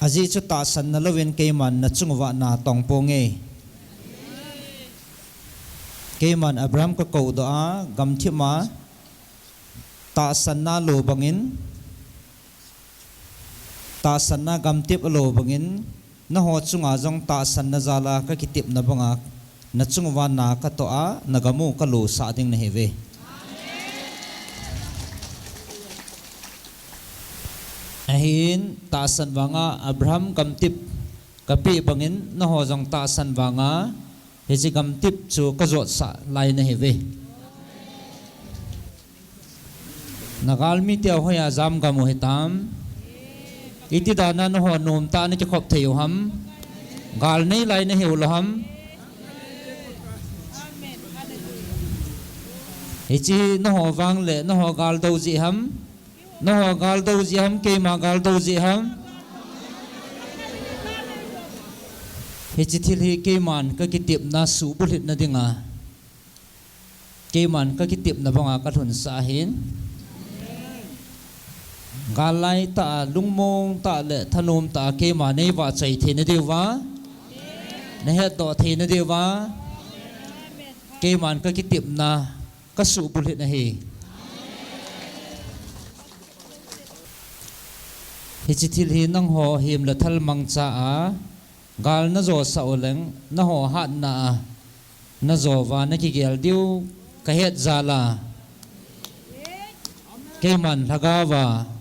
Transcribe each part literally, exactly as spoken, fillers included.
Ajeh chu tahsanna louvin keiman nachung uva natong ponge. Keiman Abraham kakou doh a, gamthip a, tahsanna lo bangin, tahsanna gamthip lo bangin, naho chunga jong tahsanna jal a kakitepna banga, nachung uva na katoh a, nagam u kalosah ding nahiuve. Ahin, tahsan vanga Abraham gamthip kapeh bangin, naho jong tahsan vanga hiche gamthip chu kajotsah lai nahiuve. Nagalmi teu hoiya jamgam u hitam? Iti dana naho nomtah a nakikhop thei u ham? Gal nei lai nahiu lou ham? Hiche naho vang le naho gal dou jeh ham? Naho gal dou jeh ham, keima gal dou jeh ham? Hiche thil hi keiman kakitepna suhbulhitna dinga, keiman kakitepna banga kalhunsah ahin. Gal laitah a, lungmong tah le thanom tah a keima neivahchoi theina diuva, nahetdoh theina diuva, keiman kakitepna kasuhbulhit ahi. Hiche thil hi nangho him le thal mangcha a gal najosah uleng, naho hatna a najouva nakigel diu kahet jal a, keiman lhagaova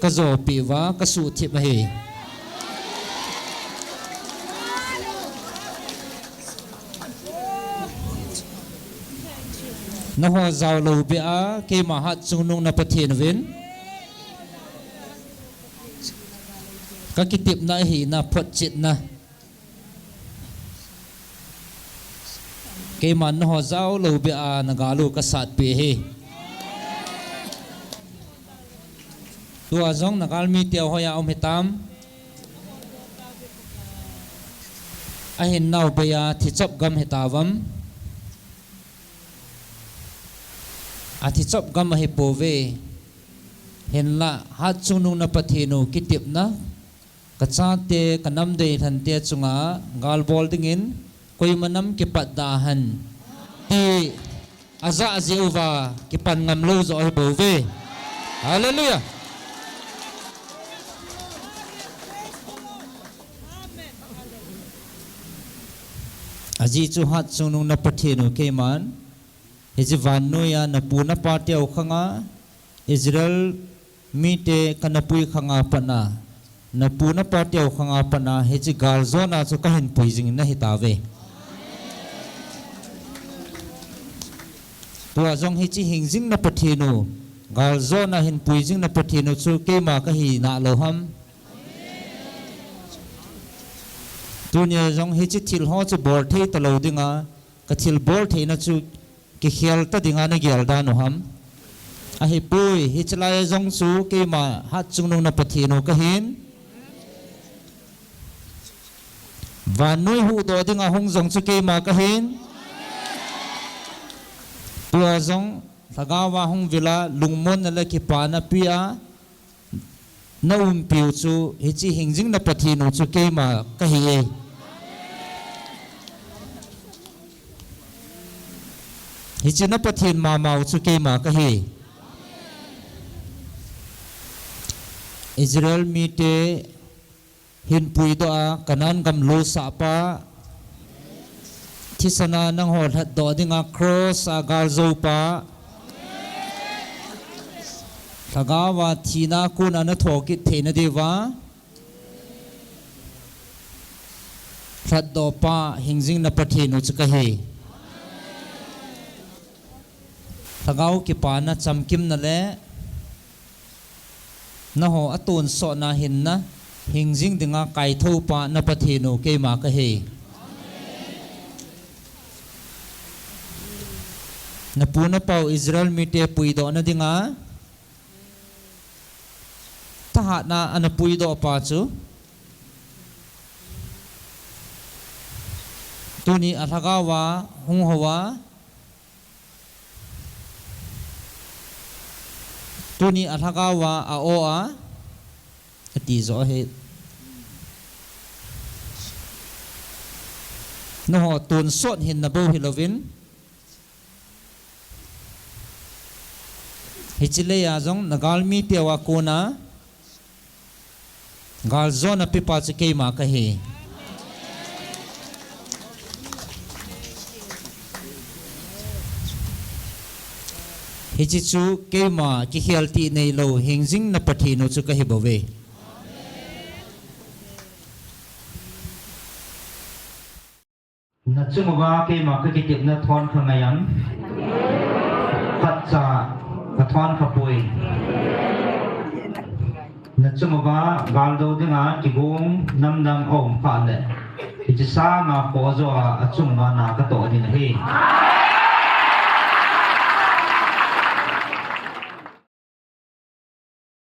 kajopeh uva kasuhthip ahi. Naho jaolou beh a keima hatchungnung na Pathen uvin kakitepna ahina photchetna, keiman naho jaolou beh a nagal u kasatpeh ahi. Tua jong nagalmi teu hoiya um hitam? Ahinnau bei a thichop gam hitavam? Athichop gam ahipouve. Hinla hatchungnung na Pathen u kitepna, kachate kanam deilhante chunga gal bol dingin koima nam kipatda hen, ti ajah jeh uva kipan ngamlou joh ahibouve. Hallelujah. Ajeh chu hatchungnung na Pathen u keiman hiche vannoiya napu napa teu khanga, Israel mite kanapui khanga pat a, napu napa teu khanga pat a hiche galjona chu kahinpui jing nahitauve. Tua jong hiche hingjing na Pathen u, galjona hinpui jing na Pathen u chu keima kahi nahlou ham? Tunia jong hiche thil ho chu bolthei talou dinga, kathil boltheina chu kikhel ta dinga nagel dan u ham? Ahipoi, hiche laiya jong chu keima hatchungnung na Pathen u kahin. Vannoi huhdoh dinga hung jong chu keima kahin. Tua jong lhagaova hung vil a, lungmonna le kipana pea naumpiu chu hiche hingjing na Pathen u chu keima kahi e. Hiche na Pathen mamau chu keima kahi. Israel mite hinpuidoh a Canaan gam losahpa, thisana nangho lhatdoh dinga cross a galjoupa, lhagaova thina kona nathokit theina diuva lhatdohpa hingjing na Pathen u chu kahi. Lhagao kipana chamkimna le nangho atonsotna hinna hingjing dinga kaithoupa na Pathen u keima kahi. Napu napau Israel mite puidohna dinga thahatna anapuidohpa chu tuni a lhagaova hung houva, tuni a lhagaova a-o a, Kati jo hi. Nangho tonsot hinna bou hilouvin, hiche leiya jong nagalmi teho a kona galjona pepa chu keima kahi. Hiche chu keima kikhel tih neilou hingjing na Pathen u chu kahi bouve. Nachung uva keima kakitepna thon kha ngai am? Khatcha kathon kha poi. Nachung uva gal do dinga kigong namdang aum kha le, hiche sanga khoh jo a achung uva na katoh ding ahi.